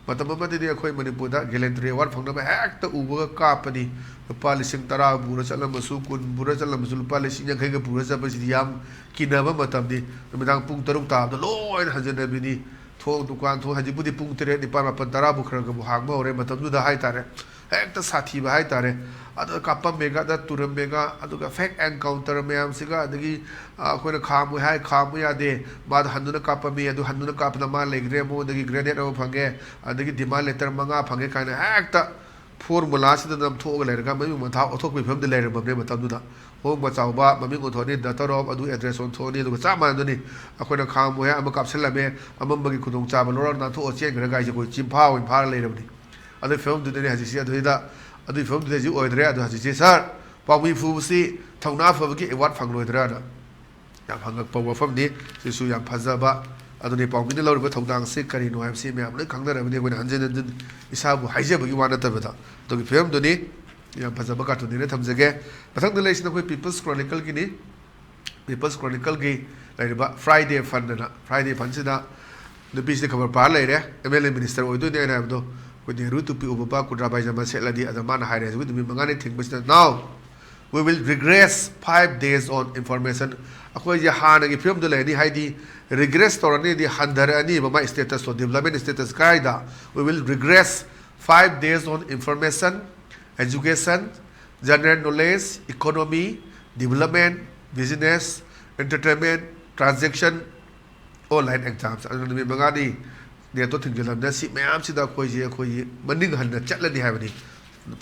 ꯃꯇꯝ ꯑꯃꯗꯗꯤ ꯑꯩꯈꯣꯏ ꯃꯅꯤꯄꯨꯔꯗ ꯒꯦꯂꯦꯟꯇ꯭ꯔꯤ ꯑꯦꯋꯥꯔꯗ ꯐꯪꯅꯕ ꯍꯦꯛꯇ ꯎꯕꯒ ꯀꯥꯞꯄꯅꯤ꯫ ꯂꯨꯄꯥ ꯂꯤꯁꯤꯡ ꯇꯔꯥ ꯄꯨꯔ ꯆꯠꯂꯝꯃꯁꯨ, ꯀꯨꯟ ꯄꯨꯔ ꯆꯠꯂꯝꯃꯁꯨ, ꯂꯨꯄꯥ ꯂꯤꯁꯤꯡ ꯌꯥꯡꯈꯩꯒ ꯄꯨꯔ ꯆꯠꯄꯁꯤꯗꯤ ꯌꯥꯝ ꯀꯤꯅꯕ ꯃꯇꯝꯅꯤ꯫ ꯅꯨꯃꯤꯗꯥꯡ ꯄꯨꯡ ꯇꯔꯨꯛ ꯇꯥꯕꯗ ꯂꯣꯏꯅ ꯍꯟꯖꯤꯟꯅꯕꯤꯅꯤ꯫ ꯊꯣꯡ, ꯗꯨꯀꯥꯟ ꯊꯣꯡ, ꯍꯧꯖꯤꯛꯄꯨꯗꯤ ꯄꯨꯡ ꯇꯔꯦꯠ, ꯅꯤꯄꯥꯜ, ꯃꯥꯄꯜ, ꯇꯔꯥꯕꯨ ꯈꯔ ꯈꯔꯕꯨ ꯍꯥꯡꯕ ꯍꯧꯔꯦ꯫ ꯃꯇꯝꯗꯨꯗ ꯍꯥꯏꯇꯥꯔꯦ, ꯍꯦꯛꯇ ꯁꯥꯊꯤꯕ ꯍꯥꯏꯇꯥꯔꯦ꯫ ꯑꯗꯨ ꯀꯥꯞꯄꯝꯃꯦꯒ, ꯑꯗ ꯇꯨꯔꯝꯃꯦꯒ, ꯑꯗꯨꯒ ꯐꯦꯛ ꯑꯦꯟꯀꯥꯎꯟꯇꯔ ꯃꯌꯥꯝꯁꯤꯒ, ꯑꯗꯒꯤ, ꯑ, ꯑꯩꯈꯣꯏꯅ ꯈꯥꯝꯃꯨ ꯍꯥꯏ, ꯈꯥꯝꯃꯨ ꯌꯥꯗꯦ꯫ ꯃꯥꯗꯣ ꯍꯟꯗꯨꯅ ꯀꯥꯞꯄꯝꯃꯤ, ꯑꯗꯨ ꯍꯟꯗꯨꯅ ꯀꯥꯞꯄꯗ ꯃꯥ ꯂꯩꯈ꯭ꯔꯦ, ꯃꯉꯣꯟꯗꯒꯤ ꯒ꯭ꯔꯦꯅꯦꯗ ꯑꯃ ꯐꯪꯉꯦ, ꯑꯗꯒꯤ ꯗꯤꯃꯥꯟ ꯂꯦꯇꯔ ꯃꯉꯥ ꯐꯪꯉꯦ ꯀꯥꯏꯅ ꯍꯦꯛꯇ ꯐꯣꯔꯃꯨꯂꯥꯁꯤꯗ ꯅꯝꯊꯣꯛꯑꯒ ꯂꯩꯔꯒ ꯃꯃꯤꯡ ꯃꯊꯥ ꯑꯣꯟꯊꯣꯛꯄꯒꯤ ꯐꯤꯕꯝꯗ ꯂꯩꯔꯝꯃꯕꯅꯦ ꯃꯇꯝꯗꯨꯗ꯫ ꯍꯣꯡꯕ ꯆꯥꯎꯕ, ꯃꯃꯤꯡ ꯑꯣꯟꯊꯣꯛꯑꯅꯤ, ꯗꯥꯇꯔ ꯑꯣꯐ ꯑꯗꯨ ꯑꯦꯗ꯭ꯔꯦꯁ ꯑꯣꯟꯊꯣꯛꯑꯅꯤ, ꯑꯗꯨꯒ ꯆꯞ ꯃꯥꯟꯅꯗꯣꯏꯅꯤ꯫ ꯑꯩꯈꯣꯏꯅ ꯈꯥꯝꯃꯨ ꯍꯥꯏ ꯑꯃ ꯀꯥꯞꯁꯤꯜꯂꯝꯃꯦ, ꯑꯃꯝꯕꯒꯤ ꯈꯨꯗꯣꯡꯆꯥꯕ ꯂꯧꯔꯒ ꯅꯥꯟꯊꯣꯛꯑ ꯆꯦꯟꯈ꯭ꯔꯒ ꯑꯩꯁꯦ ꯑꯩꯈꯣꯏ ꯆꯤꯝꯐꯥ ꯑꯣꯏꯅ ꯐꯥꯔ ꯂꯩꯔꯕꯅꯤ꯫ ꯑꯗꯨꯒꯤ ꯐꯤꯕꯝꯗꯨꯗꯅꯤ ꯍꯧꯖꯤꯛꯁꯦ꯫ ꯑꯗꯨꯗꯩꯗ ꯑꯗꯨꯒꯤ ꯐꯤꯕꯝꯗꯨꯗ ꯍꯧꯖꯤꯛ ꯑꯣꯏꯗ꯭ꯔꯦ꯫ ꯑꯗꯣ ꯍꯧꯖꯤꯛꯁꯦ, "ꯁꯥꯔ, ꯄꯥꯎꯃꯤ ꯐꯨꯕꯁꯤ ꯊꯧꯅꯥ ꯐꯕꯒꯤ ꯑꯦꯋꯥꯔꯗ ꯐꯪꯂꯣꯏꯗ꯭ꯔꯥꯅ?" ꯌꯥꯝ ꯍꯪꯉꯛꯄ ꯋꯥꯐꯝꯅꯤ꯫ ꯁꯤꯁꯨ ꯌꯥꯝ ꯐꯖꯕ꯫ ꯑꯗꯨꯅꯤ ꯄꯥꯎꯃꯤꯅ ꯂꯧꯔꯤꯕ ꯊꯧꯗꯥꯡꯁꯤ ꯀꯔꯤꯅꯣ ꯍꯥꯏꯕꯁꯤ ꯃꯌꯥꯝ ꯂꯣꯏ ꯈꯪꯅꯔꯕꯅꯤ꯫ ꯑꯩꯈꯣꯏꯅ ꯍꯟꯖꯤꯟ ꯍꯟꯖꯤꯟ ꯏꯁꯥꯕꯨ ꯍꯥꯏꯖꯕꯒꯤ ꯋꯥ ꯅꯠꯇꯕꯗ꯫ ꯑꯗꯨꯒꯤ ꯐꯤꯕꯝꯗꯨꯅꯤ꯫ ꯌꯥꯝ ꯐꯖꯕ ꯀꯥꯔꯇꯨꯟꯅꯤꯅ ꯊꯝꯖꯒꯦ꯫ ꯃꯊꯪꯗ ꯂꯩꯔꯤꯁꯤꯅ ꯑꯩꯈꯣꯏ ꯄꯤꯄꯜꯁ ꯀ꯭ꯔꯣꯅꯤꯀꯜꯒꯤꯅꯤ꯫ ꯄꯤꯄꯜꯁ ꯀ꯭ꯔꯣꯅꯤꯀꯜꯒꯤ ꯂꯩꯔꯤꯕ ꯐ꯭ꯔꯥꯏꯗꯦ ꯐꯟꯗꯅ, ꯐ꯭ꯔꯥꯏꯗꯦ ꯐꯟꯁꯤꯗ ꯅꯨꯄꯤꯁꯤꯗ ꯈꯕꯔ ꯄꯥꯔ ꯂꯩꯔꯦ꯫ ꯑꯦꯝ ꯑꯦꯜ ꯑꯦ ꯃꯤꯅꯤꯁꯇꯔ ꯑꯣꯏꯗꯣꯏꯅꯦ ꯑꯩꯅ ꯍꯥꯏꯕꯗꯣ꯫ ꯑꯩꯈꯣꯏ ꯅꯦꯍꯔꯨ ꯇꯨꯄꯤ ꯎꯞꯄ ꯀꯨꯔꯇꯥ ꯄꯥꯏꯖꯃꯥ ꯁꯦꯠꯂꯗꯤ, ꯑꯗ ꯃꯥꯅ ꯍꯥꯏꯔꯦ, ꯍꯧꯖꯤꯛ ꯅꯨꯃꯤꯠ ꯃꯉꯥꯅꯤ ꯊꯤꯡꯕꯁꯤꯗ, "Now we will regress five days on information." ꯑꯩꯈꯣꯏꯁꯦ ꯍꯥꯟꯅꯒꯤ ꯐꯤꯕꯝꯗ ꯂꯩꯔꯅꯤ, ꯍꯥꯏꯗꯤ ꯔꯤꯒ꯭ꯔꯦꯁ ꯇꯧꯔꯅꯤꯗꯤ, ꯍꯟꯊꯔꯛꯑꯅꯤꯕ ꯃꯥꯏ ꯁ꯭ꯇꯦꯇꯁꯇꯣ, ꯗꯤꯕꯂꯞꯃꯦꯟ ꯁ꯭ꯇꯦꯇꯁ ꯀꯥꯏꯗ꯫ "We will regress Five days on information, education, general knowledge, economy, development, business, entertainment, transaction, online exams. ꯑꯗꯨꯅ ꯅꯨꯃꯤꯠ ꯃꯉꯥꯅꯤ ꯅꯦꯠꯇꯣ ꯊꯤꯡꯖꯤꯜꯂꯝꯅ ꯁꯤ ꯃꯌꯥꯝꯁꯤꯗ ꯑꯩꯈꯣꯏꯁꯦ ꯑꯩꯈꯣꯏꯒꯤ ꯃꯅꯤꯡ ꯍꯟꯅ ꯆꯠꯂꯅꯤ ꯍꯥꯏꯕꯅꯤ꯫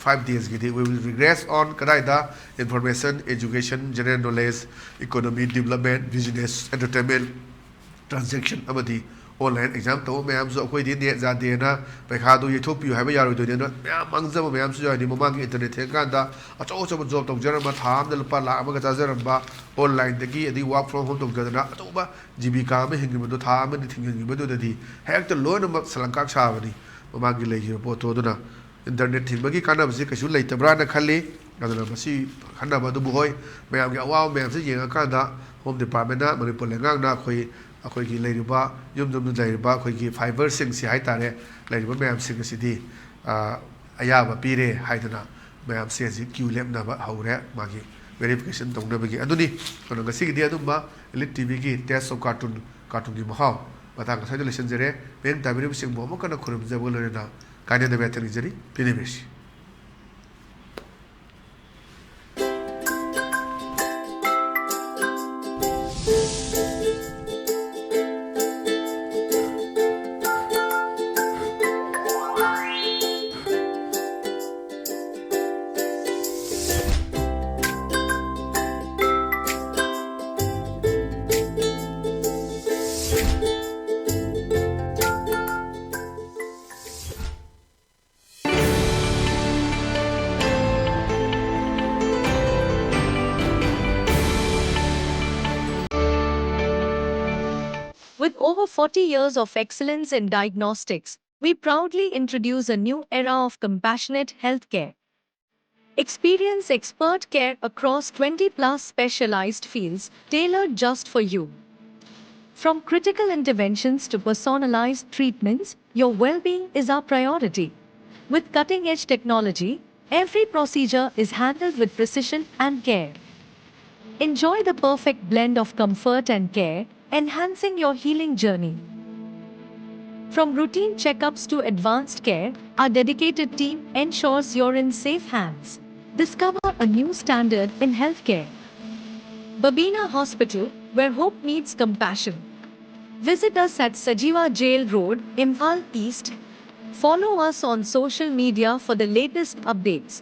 Five daysꯀꯤꯗꯤ we will regress on ꯀꯗꯥꯏꯗ? Information, education, general knowledge, economy, development, business, entertainment, transaction ꯑꯃꯗꯤ online exam ꯇꯧꯕ ꯃꯌꯥꯝꯁꯨ ꯑꯩꯈꯣꯏꯗꯤ ꯅꯦꯠ ꯌꯥꯗꯦꯅ ꯄꯩꯈꯥꯗꯨ ꯌꯩꯊꯣꯛꯄꯤꯌꯨ ꯍꯥꯏꯕ ꯌꯥꯔꯣꯏꯗꯣꯏꯅꯦ꯫ ꯑꯗꯨꯅ ꯃꯌꯥꯝ ꯃꯥꯡꯖꯕ ꯃꯌꯥꯝꯁꯨ ꯌꯥꯎꯔꯤꯅꯤ꯫ ꯃꯃꯥꯡꯒꯤ internet ꯊꯤꯡꯉꯀꯥꯟꯗ ꯑꯆꯧ ꯑꯆꯧꯕ job ꯇꯧꯖꯔꯝꯕ, ꯊꯥ ꯑꯃꯗ ꯂꯨꯄꯥ ꯂꯥꯛ ꯑꯃꯒ ꯆꯥꯖꯔꯝꯕ, onlineꯗꯒꯤ ꯑꯗꯒꯤ work from home ꯇꯧꯖꯗꯅ ꯑꯆꯧꯕ ꯖꯤꯕꯤꯀꯥ ꯑꯃ ꯍꯤꯡꯉꯤꯕꯗꯣ ꯊꯥ ꯑꯃꯗꯤ ꯊꯤꯡꯖꯤꯟꯈꯤꯕꯗꯨꯗꯗꯤ ꯍꯦꯛꯇ ꯂꯣꯏꯅꯃꯛ ꯁꯂꯪꯀꯥꯛ ꯁꯥꯕꯅꯤ ꯃꯃꯥꯡꯒꯤ ꯂꯩꯈꯤꯕ ꯄꯣꯠꯇꯣ꯫ ꯑꯗꯨꯅ internet ꯊꯤꯡꯕꯒꯤ ꯀꯥꯟꯅꯕꯁꯤ ꯀꯩꯁꯨ ꯂꯩꯇꯕ꯭ꯔꯥꯅ ꯈꯜꯂꯤ꯫ ꯑꯗꯨꯅ ꯃꯁꯤ ꯈꯟꯅꯕ ꯑꯗꯨꯕꯨ ꯍꯣꯏ, ꯃꯌꯥꯝꯒꯤ ꯑꯋꯥꯕ ꯃꯌꯥꯝꯁꯤ ꯌꯦꯡꯉꯀꯥꯟꯗ Home Departmentꯅ, ꯃꯅꯤꯄꯨꯔ ꯂꯩꯉꯥꯛꯅ ꯑꯩꯈꯣꯏ, ꯑꯩꯈꯣꯏꯒꯤ ꯂꯩꯔꯤꯕ ꯌꯨꯝ ꯌꯨꯝꯗ ꯂꯩꯔꯤꯕ ꯑꯩꯈꯣꯏꯒꯤ fiberꯁꯤꯡꯁꯤ ꯍꯥꯏꯇꯥꯔꯦ, ꯂꯩꯔꯤꯕ ꯃꯌꯥꯝꯁꯤꯡ ꯑꯁꯤꯗꯤ, ꯑ, ꯑꯌꯥꯕ ꯄꯤꯔꯦ ꯍꯥꯏꯗꯅ ꯃꯌꯥꯝꯁꯦ ꯍꯧꯖꯤꯛ queue ꯂꯦꯞꯅꯕ ꯍꯧꯔꯦ ꯃꯥꯒꯤ verification ꯇꯧꯅꯕꯒꯤ꯫ ꯑꯗꯨꯅꯤ꯫ ꯑꯗꯨꯅ ꯉꯁꯤꯒꯤꯗꯤ ꯑꯗꯨꯝꯕ Elite TVꯒꯤ Taste of Cartoon, cartoonꯒꯤ ꯃꯍꯥꯎ ꯃꯇꯥꯡ ꯑꯁ꯭ꯋꯥꯏꯗ ꯂꯣꯏꯁꯤꯟꯖꯔꯦ꯫ ꯃꯤꯠꯌꯦꯡ ꯇꯥꯕꯤꯔꯤꯕꯁꯤꯡꯕꯨ ꯑꯃꯨꯛ ꯍꯟꯅ ꯈꯨꯔꯨꯝꯖꯕꯒ ꯂꯣꯏꯅꯅ ꯀꯥꯏꯅꯗꯕ ꯌꯥꯊꯪ ꯅꯤꯖꯔꯤ꯫ ꯄꯤꯅꯤꯕꯤꯔꯁꯤ꯫ With over forty years of excellence in diagnostics, we proudly introduce a new era of compassionate healthcare. Experience expert care across twenty plus specialized fields tailored just for you. From critical interventions to personalized treatments, your well being is our priority. With cutting edge technology, every procedure is handled with precision and care. Enjoy the perfect blend of comfort and care, enhancing your healing journey. From routine checkups to advanced care, our dedicated team ensures you're in safe hands. Discover a new standard in healthcare. Babina Hospital, where hope meets compassion. Visit us at Sajiwa Jail Road, Imphal East. Follow us on social media for the latest updates.